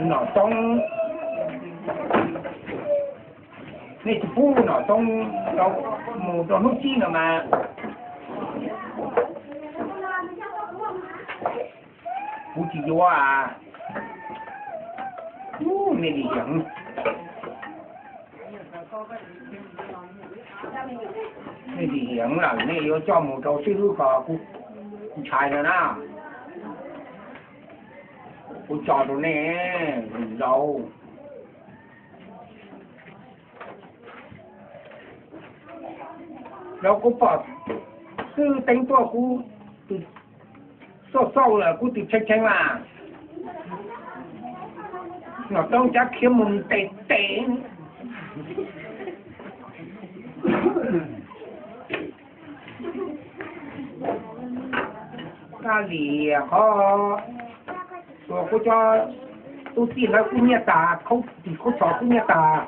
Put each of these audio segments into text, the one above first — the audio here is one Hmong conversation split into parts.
Nom Toob, nej tsis pub Nom Toob mus rau hnub tsib no mas kuv tsis yuav. Nej dim heev, nej dim heev lawm, nej yuav coj mus rau sib hlub ko kuv ntshai no na. Kuv tso rau nej zaum. Zaum kuv pom xwb teeb tuaj kuv xauj xauj lawm kuv twb tshee tshee mas. Nom Toob cab khiav mus tes tes. Kab li qhov uas kuv cov tub txij hlawv kuv nyiaj tas, khaub ris khaub tsho kuv nyiaj tas.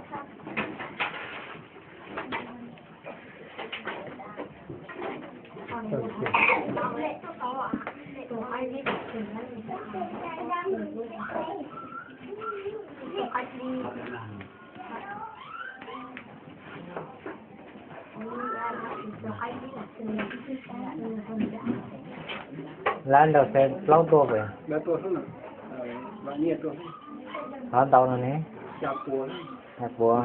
Lab ntawd xees plaub tuaj pem. Qhov ntau no ne. Xya puas.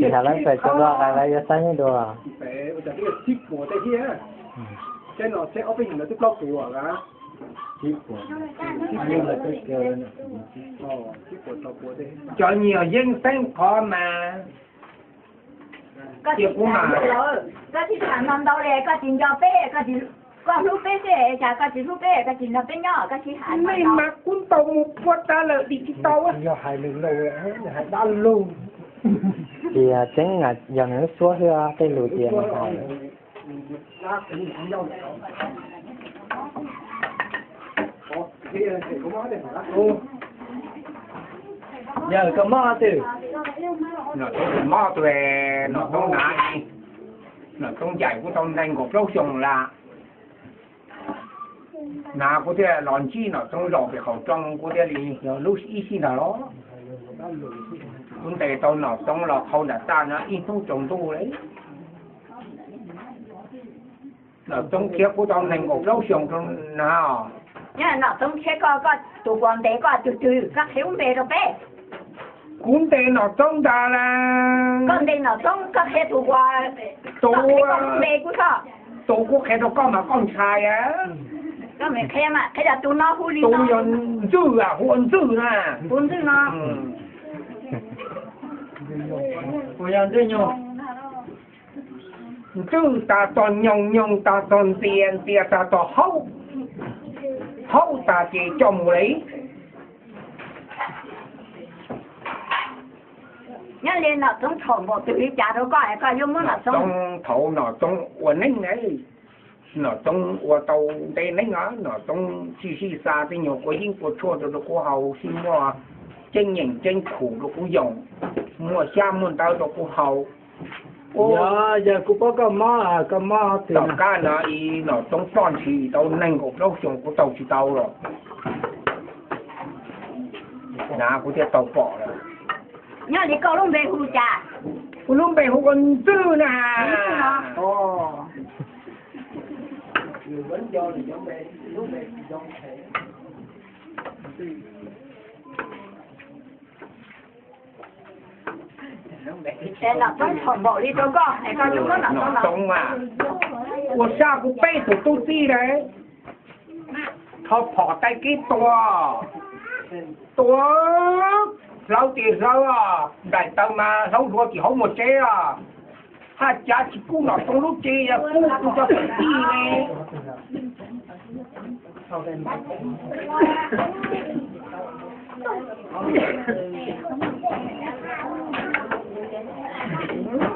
Ces thaum lawv txais tso dua lawv yuav saib dua. Cov nyiam yeej xeeb qhov mas. Koj tsis tham no ntau li, koj tsis nco peb, koj hlub peb xwb, cas koj tsis hlub peb, koj tsis nco peb nyob, koj tsis hais. Nej mas kuv ntaus mus puag ta lawm dim tsis tau. Yog hais lus laus, hais dab lug. Tias tseeb yog nws lub suab xwb, tej lus tias nws hais. Yawg koj mob twg? Nom Toob mob twg, Nom Toob na, Nom Toob ncaim kuv tau nees nkaum plaub xyoos lawm. Na kuv thiaj los ntsib Nom Toob zaum pem qaum rooj, kuv thiaj li yog lub ib sij ntawd los. Kuv ntes tau Nom Toob los qhau nram taj no ib hnub tsaus ntuj li. Nom Toob khiav kuv tau nees nkaum plaub xyoos rau na. Nom Toob khiav koj, koj tus puas ntes koj tus twg, koj qhia lub npe rau peb. Kuv ntes Nom Toob ntag las. Koj ntes Nom Toob, koj qhia tus puas, tus, koj qhia koj lub npe kuv tso. Tus kuv qhia rau koj mas koj ntshai a. Koj qhia mas qhia tus no hu li no. Tus yog Ntxwj, hu ua Ntxwj na. Tus Ntxwj no. Tus yog Ntxwj Nyoog. Ntxwj tas txog Nyoog, Nyoog tas txog Ntxias, Ntxias tas txog Haub, Haub tas ces coj mus li. Nyob li Nom Toob thaum npaum twg li cas rau koj es koj yuav muab Nom Toob? Thaum Nom Toob ua neeb na, Nom Toob ua tau ntev neeb os, Nom Toob sij sij xa tej nyuag kua yeeb kua tshuaj rau rau kuv haus, sij muaj ceeb nyeem ceeb khum rau kuv yoom, muaj xyab muaj ntawv rau kuv haus. Yog, yog kuv paub koj mob, koj mob twg? Tom qab no ib Nom Toob ploj ntshis tau nees nkaum plaub xyoos kuv taug tsis tau los. Na kuv thiaj tau pom lawm. Nyob li koj lub npe hu cas? Kuv lub npe hu ua Ntxwj na. Nom Toob thaum npaum li rau koj es koj yuav muab Nom Toob no? Nom Toob a, ua sab kuv peb tus tub txib lawm, thov phom taij kib tua, tua hlawv ces hlawv, nplaim taw mas hlauv hluav tim hauv muag tsev os. Haj cav tsis kub Nom Toob lub tsev, yog kub kuv cov kwv tij ne.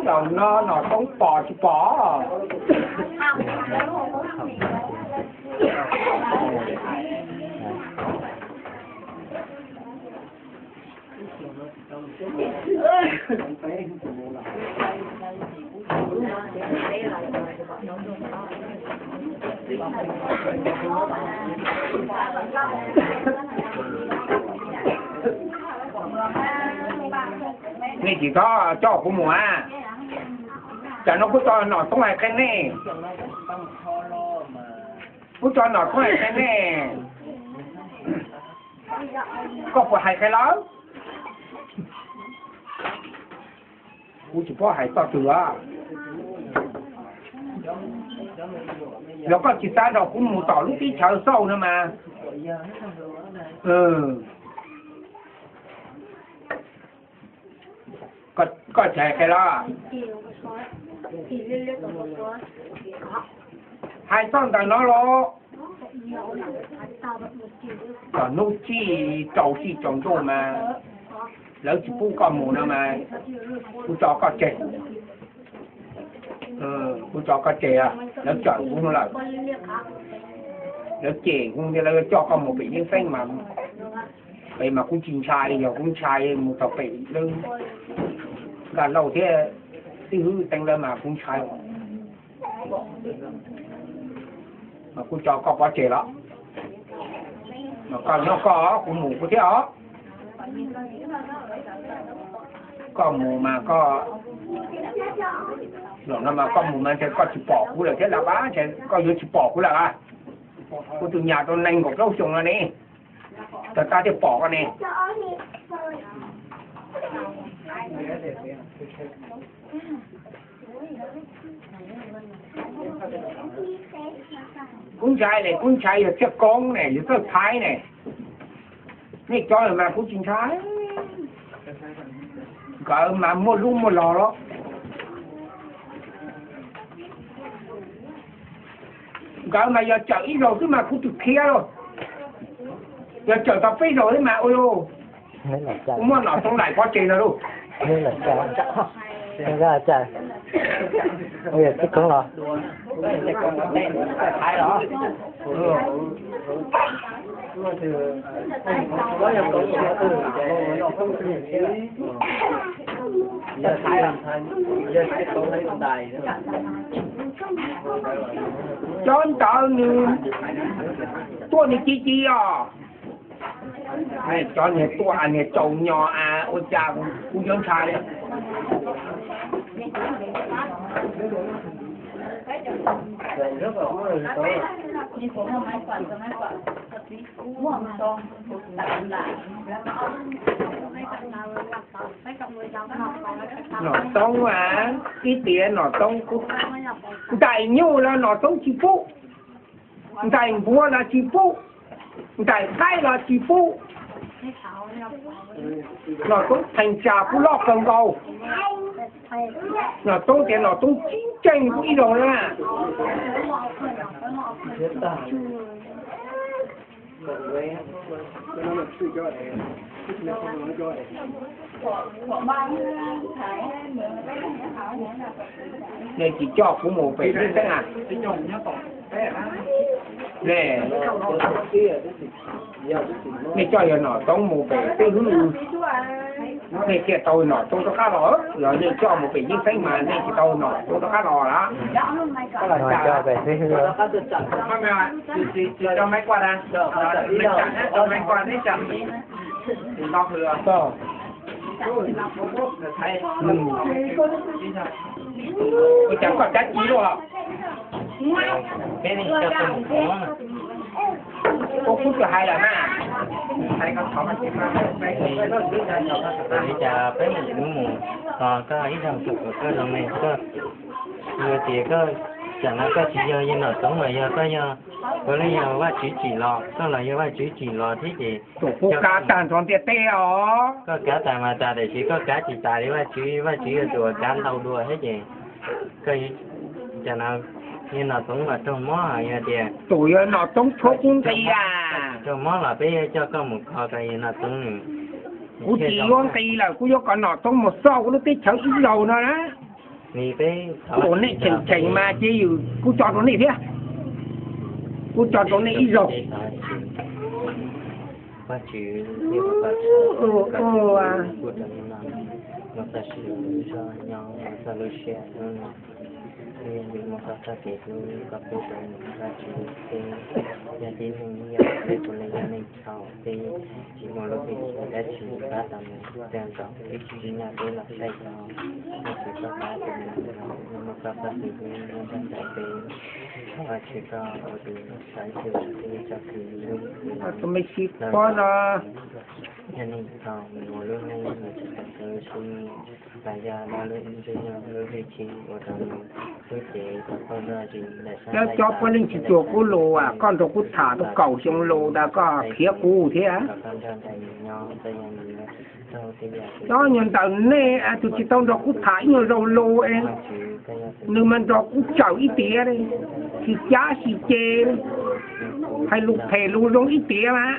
Zaum no Nom Toob pom tsis pom? Nej tsis txhob coj kuv mus a. Tsam no kuv tso Nom Toob hais qhia nej. Kuv tso Nom Toob hais qhia nej. Koj puas hais qhia lawm? Kuv tsis paub hais txoj twg os. Yog koj tsis xav nrog kuv mus tom lub teb chaws xauj no mas, koj tsis hais qhia los? Hais txoj ntawm no los? Txog hnub tsij rau tsij tsaus ntuj mas lawv tsis pub koj mus no mas kuv tso koj tseg. Kuv tso koj tseg, lawv cawm kuv no lawm. Lawv cem kuv tias lawv yuav coj koj mus pem Yeeb Xeeb mas, pem mas kuv tsis ntshai, yog kuv ntshai mus txog pem lawv Nkaj Lauj thiab Tib Hwb Teev lawv mas kuv ntshai. Mas kuv tso koj pov tseg los? Mas koj nyob koj, kuv mus kuv thiab os. Koj mus mas koj, zaum no mas koj mus mas ntshe koj tsis pom kuv lawm thiab los, ntshe koj yuav tsis pom kuv lawm. Kuv tus nyab tau nees nkaum plaub xyoos no ne, tag tag thiaj pom koj ne. Kuv ntshai ne, kuv ntshai yog Txhiaj Koob ne, yog Txawj Thaiv ne. Nej cov mas kuv tsis ntshai. Nkawd mas muaj lub muaj los los. Nkawd mas yog cawm ib zaug xwb mas kuv twb khiav lawm. Yog cawm tau peb zaug xwb mas ua, kuv muab Nom Toob laim pov tseg no lauj. Cov ntawd nws tuaj nws ci ci os. Cov niag tuaj niag tsaus nyos a, ua cas kuv yuav ntshai. Nom Toob a, ib tiam Nom Toob, ntais nyuj los Nom Toob tsis pub, ntais npuav los tsis pub, ntais qaib los tsis pub. Nom Toob theem tsam kuv loj kawg nkaus. Nom Toob tias Nom Toob tsis ntseeg kuv ib zaug na. Nej tsis coj kuv mus pem Tib Xeeb a? Nej, nej coj yawg Nom Toob mus pem Tib Hwb, nej thiaj tau Nom Toob rov qab los. Yog nej coj mus pem Yeeb Xeeb mas nej tsis tau Nom Toob rov qab los lawm. Ua cas koj cav ci luaj? Ua kuv twb hais lawm na. Li cas peb mus mus, koj ib zaug thaum koj zoo li koj, yog tias koj, tsam no koj tsis yog yawg Nom Toob mas yog koj yog, koj li yog Vajtswv tsim los, koj los yog Vajtswv tsim los thiab ces tus kuv kav tag nrho ntiaj teb os. Koj kav tas mas tas, tiam sis koj kav tsis tas li Vajtswv, Vajtswv yog tus uas kav ntau dua thiab ces koj, cas no, yawg Nom Toob mas raug mob, yog tias tus yawg Nom Toob tshuav kuv nqi a, raug mob los peb yuav coj koj mus kho kom yawg Nom Toob nws, kuv tsis yuav nqi lawm, kuv yuav kom Nom Toob mus xauj kuv lub teb chaws ib zaug no na. Tus nej cheem cheem mas cia yus, kuv tso rau nej thiab, kuv tso rau nej ib zaug. Yog yus muaj koj txoj kev hlub, koj pub rau nws, Vajtswv, peb yog tib neeg ib yam, peb puav leej yog neeg txhaum, peb tsis muaj lub hwj chim dab tsi pab tau nws tag nrho, peb tsis tsim nyog peb los saib tau. Vajtswv, koj pab tau nws, yog muaj koj txoj kev hlub nyob nrog nraim peb. Thov Vajtswv koj ua tus saib xyuas peb txoj kev hlub. Tus me sib pab no yog neeg txhaum, nws ua lub neej nws tsis tau rau lub siab nyiam, los yog lub ntsej muag lub hwj chim ua rau nws lub cev tau qaug zog zis ntawm sab nqaij. Cov puav leej tsis cuag kuv lus, koj nrog kuv tham tau kaum xyoo lus ntawd koj khiav kuv thiab. Kom koj nrog nraim nws nyob, txawm yog nws cov nyuag ntawm nej tus tsis tau nrog kuv tham ib nyuag zaus lus, nws mas nrog kuv tsawm ib tiam, sib cav sib ceg, hais lus phem lus zoo ib tiam mas.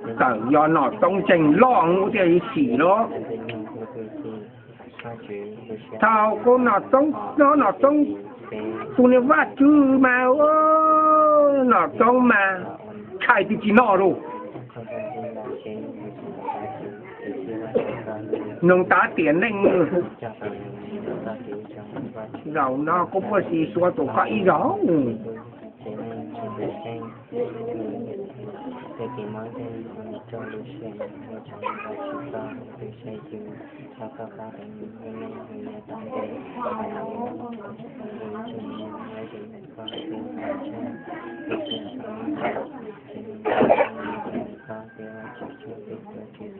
Txawm yog Nom Txoov ntseeg loj ua tiag yuav sim los. Thaum kuv Nom Txoov, Nom Txoov tus niag Vajtswv mas, Nom Txoov mas tshais twb tsis noj lus. Noog tav tiam neej, zaum no kuv puas sim suav tus koj ib zaug.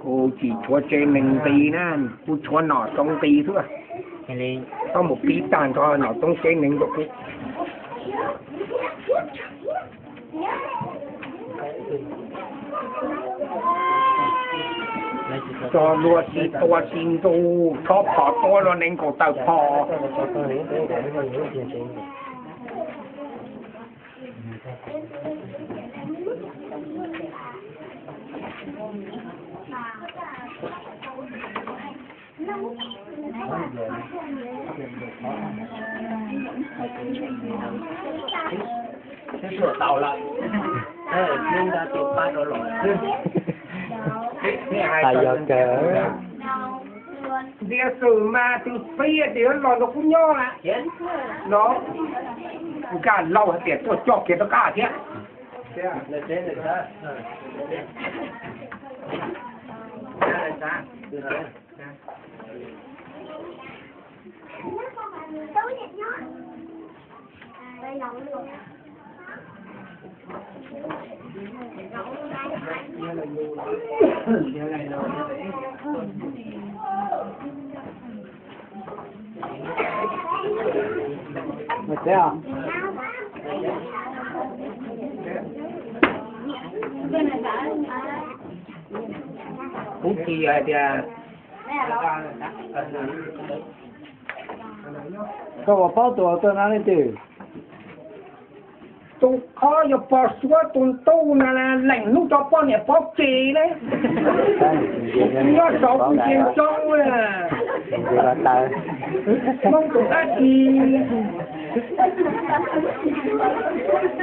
Kuv tsis tshuav tsev neeg nqis na, kuv tshuav Nom Txoov nqis xwb. Koj mus pib tag nrho Nom Txoov tsev neeg rau kuv. Tso luag tsis tua tsis ntug, tshob phom tua luag nees nkaum tawm phom. Hais yog kawg. Ntiav xwm mas tus txiv tias los nrog kuv nyob lawm no, nkag lauj hais tias tuaj coj kiag rov qab thiab. Kuv tsis hais tias koj puas paub tus author no leej twg? Tus qhov yog pog suav tus ntuj na, leej hnub rau poj niam pov tseg ne. Nyob saum tus ntsia ntsoov, Hmoob tus dab tsi,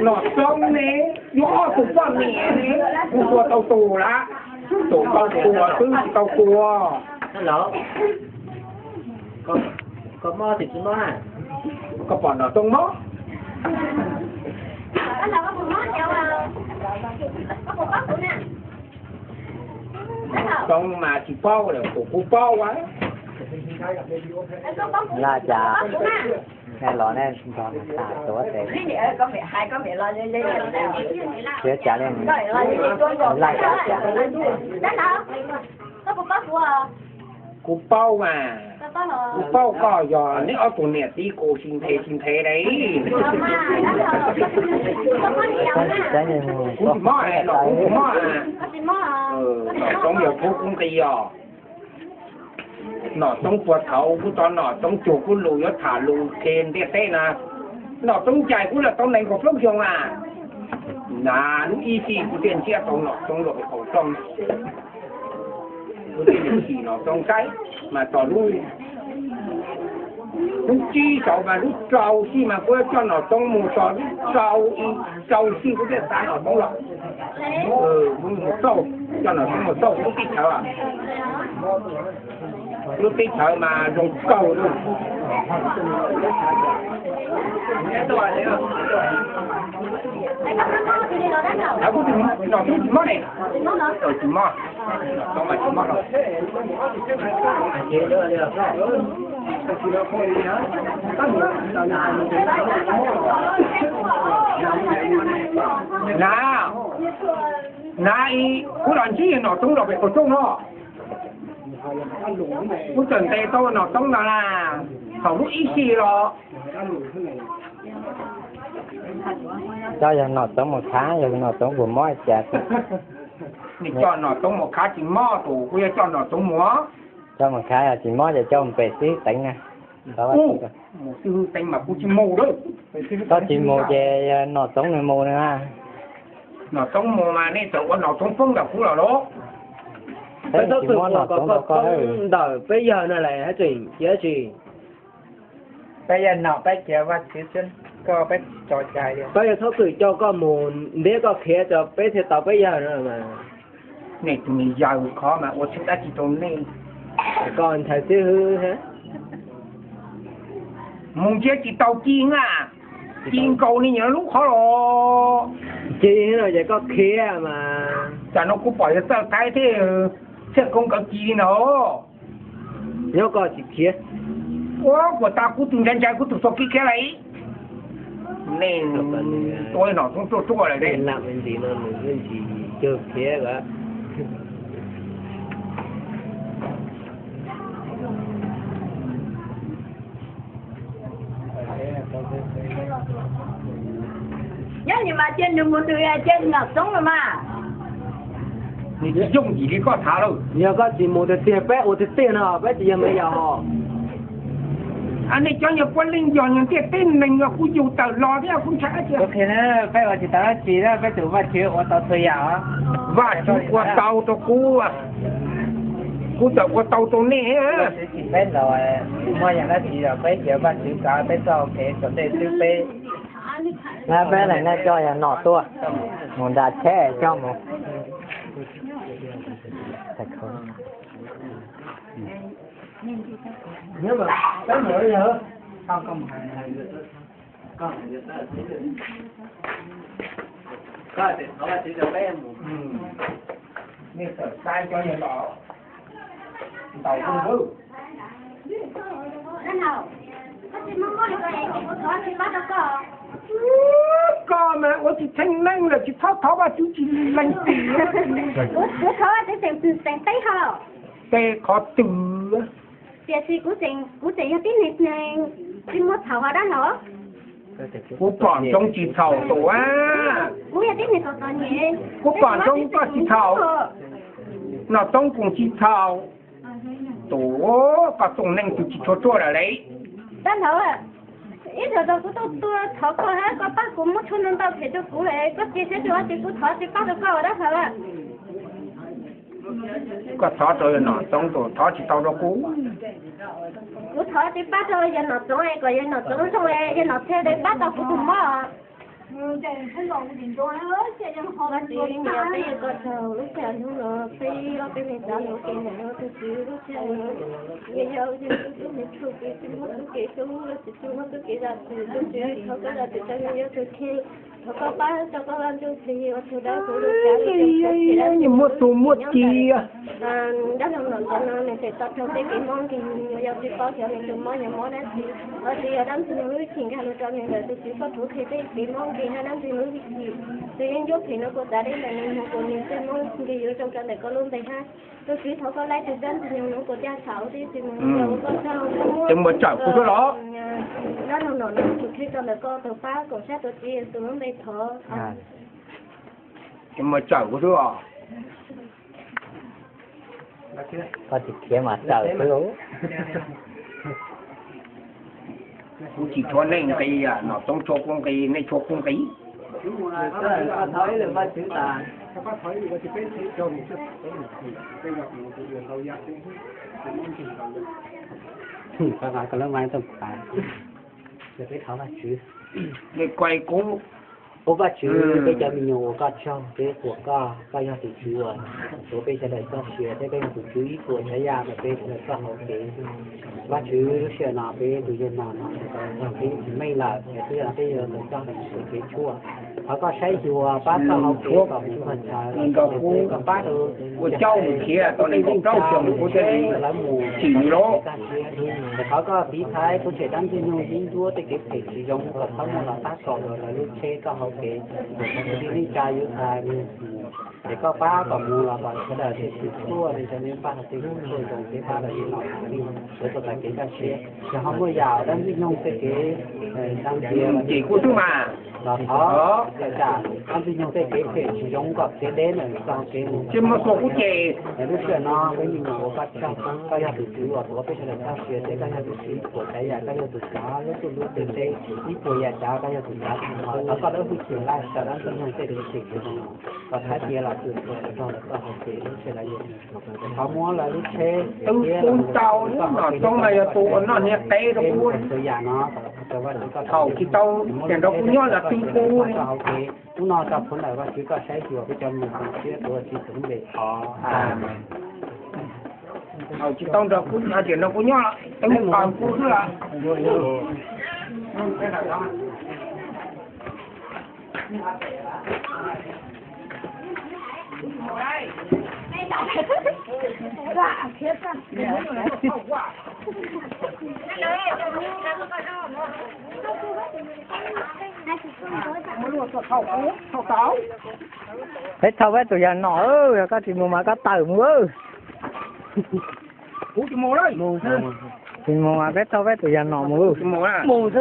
Nom Txoov ne, yuav ob tug poj niam ne, kuv tua tau tus lawm, tus tau tua xwb tsis tau tua. Koj mob tias tsis mob na? Koj pom Nom Txoov mob? Txoov mas tsis paub lawm, kuv paub a. Laj cas nej los nej nrog tas tuav tes. Txiav cas li, laj cas cas. Kuv paub mas, kuv paub koj yog neb ob tug niam txiv kuv sib nqhis sib nqhis dab. Kuv tsis mob los kuv tsis mob. Nom Txoov yog kuv kuv nqis os. Nom Txoov puag thaum kuv tau Nom Txoov cuag kuv lus yuav tham lus qhia ntiaj teb na, Nom Txoov ncaim kuv los tau nees nkaum plaub xyoo a. Na lub ib xij kuv thiaj ntsiab tau Nom Txoov los hauv paus rooj. Kuv thiaj li sim Nom Txoov saib, mas txog lub, lub tsib xyoo mas lub rau xij mas kuv coj Nom Txoov mus txog lub rau, rau xij kuv thiaj xav Nom Txoov los. Mus mus txog Coj nom toob mus txog lub teb chaws, lub teb chaws mas zoo kawg li. Kuv tus nom toob tsis mob ne, tsis mob, nom toob mas tsis mob. Na, na, kuv los ntsib yawg nom toob los pem qaum tsooj no. Kuv txawm ntes tau nom toob no na, thaum lub ib xi los. Coj yawg nom toob mus khav, yawg nom toob puas mob cas. Nws coj nom toob mus khav tsis mob, tus kuv yuav coj nom toob mus. Coj mus khav yog tsis mob ces coj mus pem xib hwb teev na. Mus xib hwb teev mas kuv tsis mus lawm. Koj tsis mus ces yog nom toob nws mus na. Nom toob mus mas nej txawm ua nom toob poob ntawm kuv los los. Peb txhob txwm ua kom koj poob ntawm peb yawg no lawm hab tseem cia tsis. Peb yawg nom peb cia Vajtswv xwb, koj peb tso cai. Peb yawg txhob txwm coj koj mus ntiab koj khiav rau peb thiaj tau peb yawg no mas. Nej tus me yawg khov mas ua tsis dab tsi rau nej. Koj ntshai xib hwb hab. Mus ntsia tsis tau ci na, ci nkaus ni nyob lub qhov los. Ci no ces koj khiav mas. Tsam no kuv pom yawg Txawj Qaib thiab Txhiaj Koob nkawd ci li ntawd. Nyob koj tsis khiav. Ua puas tas kuv tus ntshai ntshai kuv tus xuas kiv khiav lawm. Nej tua nom toob ruaj ruaj lawm ne. Lam me ntsis no nws ntsis cog khiav lawm. Nyob nws mas cia nws mus, nws cia nom toob los mas. Nws tsis yooj yim li koj tham lawm. Yog koj tsis mus tiag tiag peb ua tiag tiag no peb tsis yog me yau. Nej cov yog puav leej yog ntiaj teb neeg no kuv yug tawm los thiab kuv ntshai dab tsi. Peb ua tsis tau dab tsi, peb tus Vajtswv ua tau txhua yam. Vajtswv ua tau rau kuv, kuv txawm ua tau rau nej. Tsis peb los muaj yam dab tsi los peb cia Vajtswv kav peb txoj kev tom ntej xwb peb. Na peb leeg nej coj yawg nom tuaj mus nram tsheb coj mus. Nej txawm saib cov yawg los ntaus kuv. Koj mas ua tsis theej neeg lawm tsis txhob thov Vajtswv tsis lees txim. Kuv thov Vajtswv tseem teb ho. Tej qhov twg? Tiam sis kuv tseem yog tib neeg tsis muaj txhaum ho dab laug. Kuv pom ntsoov tsis txhaum tus a. Kuv yog tib neeg txom txom nyem. Kuv pom ntsoov koj tsis txhaum. Nom Toob kuj tsis txhaum. Tus koj txooj neeg tus tsis tshua ruaj lawm le. Dab laug, ib zaug tau kuv tuaj tuaj thov koj hab koj pab kuv muab tshuaj ntau ntau phem rau kuv, koj cia siab rau hab ces kuv thov tsis pab rau koj dab laug. Koj thov rau yawg Nom Txoov tus thov tsis tau rau kuv. Kuv thov tsis pab rau yawg Nom Txoov es kom yawg Nom Txoov zoo es yawg Nom Txoov thiaj pab tau kuv tus mob. Vajtswv, yog peb yuav koj tsaug lub caij hnub no, peb ob peb neeg txav hluas kev ntawm no, tus Tswv lub caij no, yog yog tub neeg tshuaj kev tsis muaj txoj kev zoo, Vajtswv tsis muaj txoj kev zam txim, tus Tswv thov koj zam txim rau yawg tus kheej, thov koj pab rau koj Vaj Ntsuj Plig ua tsaug dawb huv lub caij li. Muaj tus muaj ci. Dab laug Nom Txoov no nws tseem tau raug tej kev mob nkeeg, nws yuav yog tsis paub xyov nws tus mob yog mob dab tsi, ho tsis yog dab ntxwg nyoog lub hwj chim nkag los rau nws lawm, tus Tswv koj rhuav qhia tej kev mob nkeeg hab dab ntxwg nyoog lub hwj chim, tus yeeb ncuab phem no kuj txav deb ntawm nws mus kuas nws tej mob nkeeg yuav zoo rau ntawm koj lub npe hab. Tus Tswv thov koj laib tus dab ntxwg nyoog no kuas caj txhaum tib si mus rau koj tsaug. Ces muaj tsawm kuv xwb los? Dab laug Nom no tus kheej tau ntawm koj tau pab koom sab tus Tswv Yexus lub npe thov. Ces muaj tsawm kuv xwb os. Koj tsis khiav mas tsawm xwb. Kuv tsis tshua nej nqis, Nom Txoov tshua kuv nqis, nej tshua kuv nqis. Koj lub mas tau pas, peb thov Vajtswv. Nej kuj kuv Ua Vajtswv, peb cov me nyuam ua koj tsaug, peb qhuas koj, koj yog tus Tswv uas tuav peb sawv daws txoj sia thiab peb yog tus Tswv ib puas tsav yam uas peb sawv daws txoj hau kev. Vajtswv, lub sij hawm no peb tus yawg no no tau txog kev tsis meej lawm, es twb yog peb yuav tau coj mus ua kev tshuaj. Thov koj saib xyuas pab txoj hau kev kom mus koj txhawv, koj pab rau ua cauj mus khiav tau nees nkaum plaub xyoo kuv thiaj li chim lawv mus tsim lub. Thov koj tiv thaiv kuv tsev dab ntxwg nyoog yeeb ncuab tej kev phem tsis zoo kom txhob muaj los tab kaum rau lawv lub tsheb koj hau kev, kom tus tij neej tsa yuav txhais mus. Ces koj pab kom mus los kom sawv daws tej tus tshuaj li cov nej pab hauv tej tus tshuaj zoo peb pab los yeej los li lawv txoj kev kaj siab. Ces ho muaj yam dab ntxwg nyoog tej kev txhais cia ces kuv xwb mas los thov txhais cia dab ntxwg nyoog tej kev phem tsis zoo kom txiav deb ntawm txoj kev mus tsis muaj txhua kuv ces. Lub sij hawm no peb me nyuam ua koj tsaug, koj yog tus Tswv uas tuav peb sawv daws txoj sia thiab koj yog tus Tswv ib puas tsav yam, koj yog tus tsav lub ntuj lub teb, ib puas yam tsav koj yog tus tsav. Thov koj dawb huv cim laj sawv dab ntxwg nyoog tej kev phem tsis zoo kom txhais cia los txhais cia rau lawv txoj hau kev lub sij hawm no. Thov muab lawv lub tsheb twb pub tau lub nom toob no yog tus uas noj niag qe rau kuv. Thaum tsis tau tias nrog kuv nyob los twb pub. Hnub no tso phuv ntawm Vajtswv koj saib xyuas peb cov me nyuam siab tuav tsis txwv npe thov. Thaum tsis tau nrog kuv hais tias nrog kuv nyob los twb pom kuv xwb los. Peb thauj peb tus yawg nom, yog koj tsis mus mas koj tawm mus. Tsis mus mas peb thauj peb tus yawg nom mus. Mus xwb.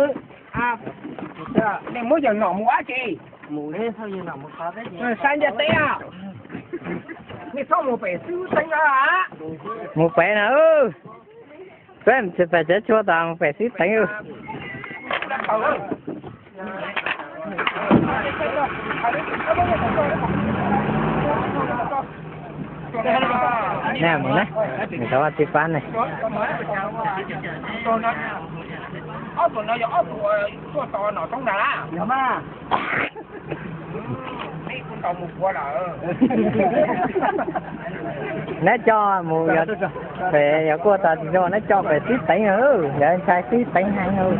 Nej muab yawg nom mus dab tsi? Saib ntiaj teb, nej txhob mus pem xwb teev. Mus pem na. Peb tsis pem tsev tshuaj tas mus pem xwb teev. Nej mus ne, nws thov tib pab ne. Ob tug no yog ob tug tuaj tos nom toob ntag. Neb coj mus, pem yog kuj tas tsis zoo neb coj pem xwb teev, yog ntshai xwb teev heev.